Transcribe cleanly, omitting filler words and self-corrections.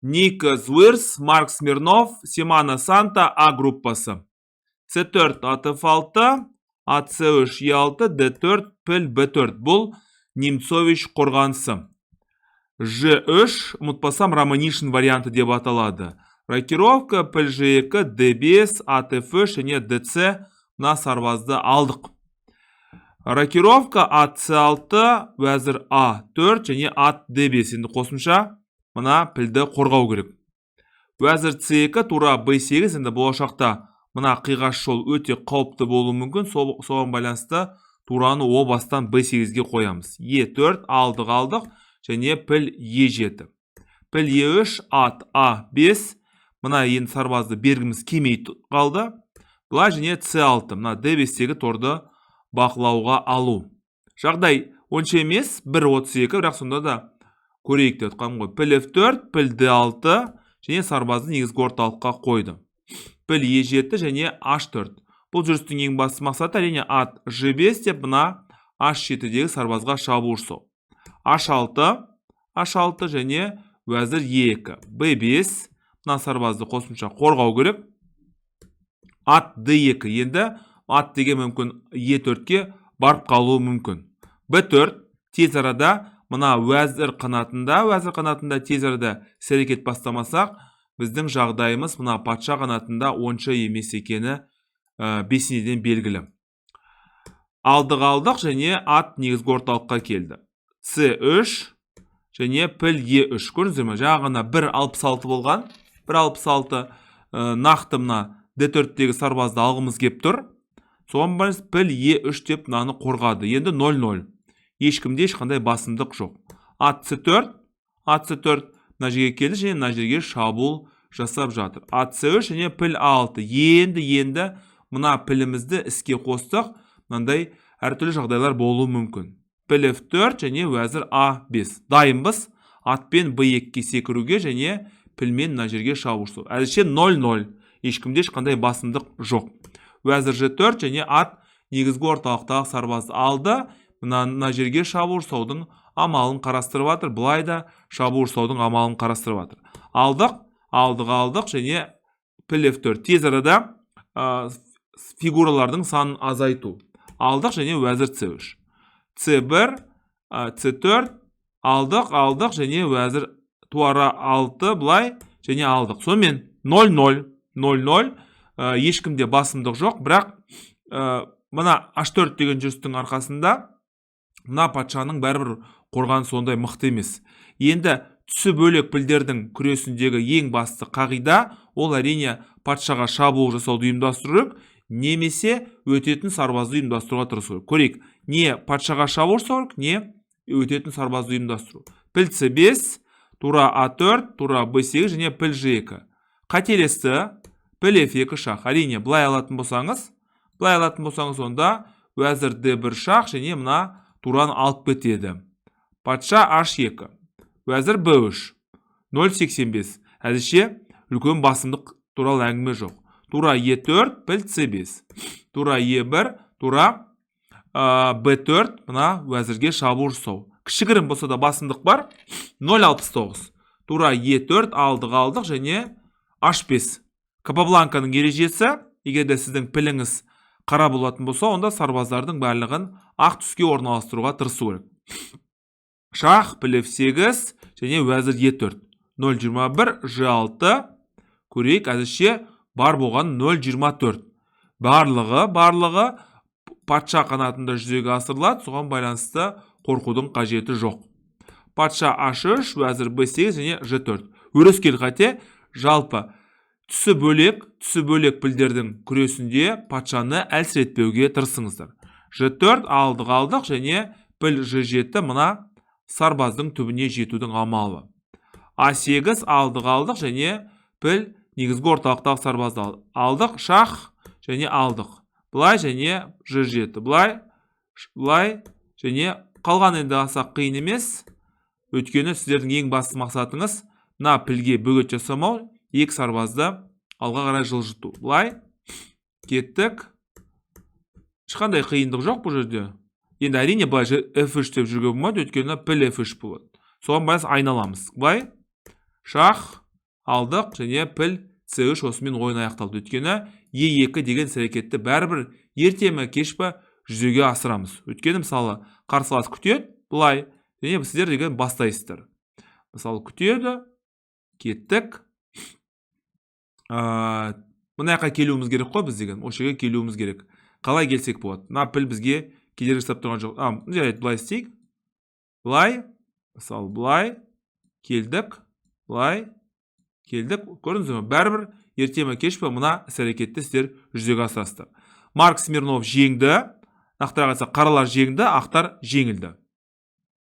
Ник Зуирс, Марк Смирнов, Семана Санта, А группасы. С4, ат F6, ат С3, Е6, Д4, піл Б4. Бұл Немцович қорғанысы. Ж3, ұмытпасам, Романишин варианты деп аталады. Рокировка, піл Ж2, Д5, ат Ф3 және ДЦ, мына сарбазды алдық. Рокировка, ат С6, уәзір А4 және ат Д5. Енді қосымша мына пілді қорғау керек. Уәзір С2, тура Б8. Енді болашақта мына қиғаш жол өте қауіпті болуы мүмкін. Соған байланысты тураны о бастан Б8-ге қоямыз. Е4, алдық, алдық және піл Е7. Піл Е3, ат А5. Мына енді сарбазды бергіміз келмей қалды. Былай және С6. Мына Д5-тегі торды бақылауға алу. Жағдай онша емес, 1.32, бірақ сонда да көрейік деп жатқаным ғой. Піл F4, піл D6 және сарбазды негізгі орталыққа қойды. Піл E7 және H4. Бұл жүрістің ең басты мақсаты, әрине, ат G5 деп мына H7-дегі сарбазға шабуыл жасау. H6, H6 және уәзір E2. B5, мына сарбазды қосымша қорғау керек. Ат D2. Енді ат деген мүмкін Е4-ке барып қалуы мүмкін. Б4, тез арада мына уәзір қанатында тез арада іс әрекет бастамасақ, біздің жағдайымыз мына патша қанатында онша емес екені бесенеден белгілі. Алдық, алдық және ат негізгі орталыққа келді. С3 және піл Е3. Көрдіңіздер ме? Жаңа ғана 1.66 болған. 1.66, нақты мына Д4-тегі сарбазды алғымыз кеп тұр. Соған байланысты піл Е3 деп мынаны қорғады. Енді 0-0. Ешкімде ешқандай басымдық жоқ. Ат С4, ат С4 мына жерге келді және мына жерге шабуыл жасап жатыр. Ат С3 және піл А6. Енді мына пілімізді іске қостық. Мынандай әртүрлі жағдайлар болуы мүмкін. Піл F4 және уәзір А5. Дайынбыз. Атпен Б2-ге секіруге және пілмен мына жерге шабуыл жасау. Әзірше 0-0. Ешкімде ешқандай басымдық жоқ. Уәзір Ж4 және ат негізгі орталықтағы сарбазды алды. Мына жерге шабуыл жасаудың амалын қарастырып жатыр. Былай да шабуыл жасаудың амалын қарастырып жатыр. Алдық, алдық, алдық және піл F4. Тез арада фигуралардың санын азайту. Алдық және уәзір C3. C1, C4, алдық, алдық және уәзір тура 6 былай және алдық. Сонымен 0-0, 0-0, ешкімде басымдық жоқ, бірақ мына H4 деген жүрістің арқасында мына патшаның бәрібір қорғанысы ондай мықты емес. Енді түсі бөлек пілдердің күресіндегі ең басты қағида ол, әрине, патшаға шабуыл жасауды ұйымдастыру керек немесе өтетін сарбазды ұйымдастыруға тырысу керек. Көрейік, не патшаға шабуыл жасау керек, не өтетін сарбазды ұйымдастыру. Піл С5, тура А4, тура Б8 және піл Ж2. Қателесті, піл F2 шах. Әрине, былай алатын болсаңыз, онда уәзір D1 шах және мына тураны алып кетеді. Патша H2, уәзір B3, 0.85. Әзірше үлкен басымдық туралы әңгіме жоқ. Тура E4, піл C5. Тура E1, тура B4, мына уәзірге шабуыл жасау. Кішігірім болса да басымдық бар. 0.69. Тура E4, алдық, алдық және H5. Капабланканың ережесі: егер де сіздің піліңіз қара болатын болса, онда сарбаздардың барлығын ақ түске орналастыруға тырысу керек. Шах, піл F8 және уәзір Е4. 0.21, Ж6. Көрейік, әзірше бар болған 0.24. Барлығы патша қанатында жүзеге асырылады, соған байланысты қорқудың қажеті жоқ. Патша H3, уәзір B8 және Ж4. Өрескел қате. Жалпы түсі бөлек пілдердің күресінде патшаны әлсіретпеуге тырысыңыздар. Ж4, алдық, алдық және піл Ж7, мына сарбаздың түбіне жетудің амалы. А8, алдық, алдық және піл негізгі орталықтағы сарбазды алдық, шах және алдық. Былай және Ж7. Былай, былай және қалған енді аса қиын емес. Өйткені сіздердің ең басты мақсатыңыз мына пілге бөгет жасамау, екі сарбазды алға қарай жылжыту. Былай кеттік. Ешқандай қиындық жоқ бұл жерде. Енді, әрине, былай F3 деп жүруге болмайды, өйткені піл F3 болады. Соған байланысты айналамыз. Былай шах. Алдық және піл c3. Осымен ойын аяқталды, өйткені e2 деген іс әрекетті бәрібір ерте ме, кеш па жүзеге асырамыз. Өйткені, мысалы, қарсылас күтеді былай және сіздер деген бастайсыздар. Мысалы, күтеді, кеттік. Мына жаққа келуіміз керек қой біз деген, осы жерге келуіміз керек. Қалай келсек болады? Мына піл бізге кедергі жасап тұрған жоқ. А, жарайды, былай істейік. Былай, мысалы, былай келдік, былай келдік. Көрдіңіз бе, бәрібір ерте ме, кеш пе мына іс әрекетті сіздер жүзеге асырасыздар. Марк Смирнов жеңді. Нақтырақ айтсақ, қаралар жеңді, ақтар жеңілді.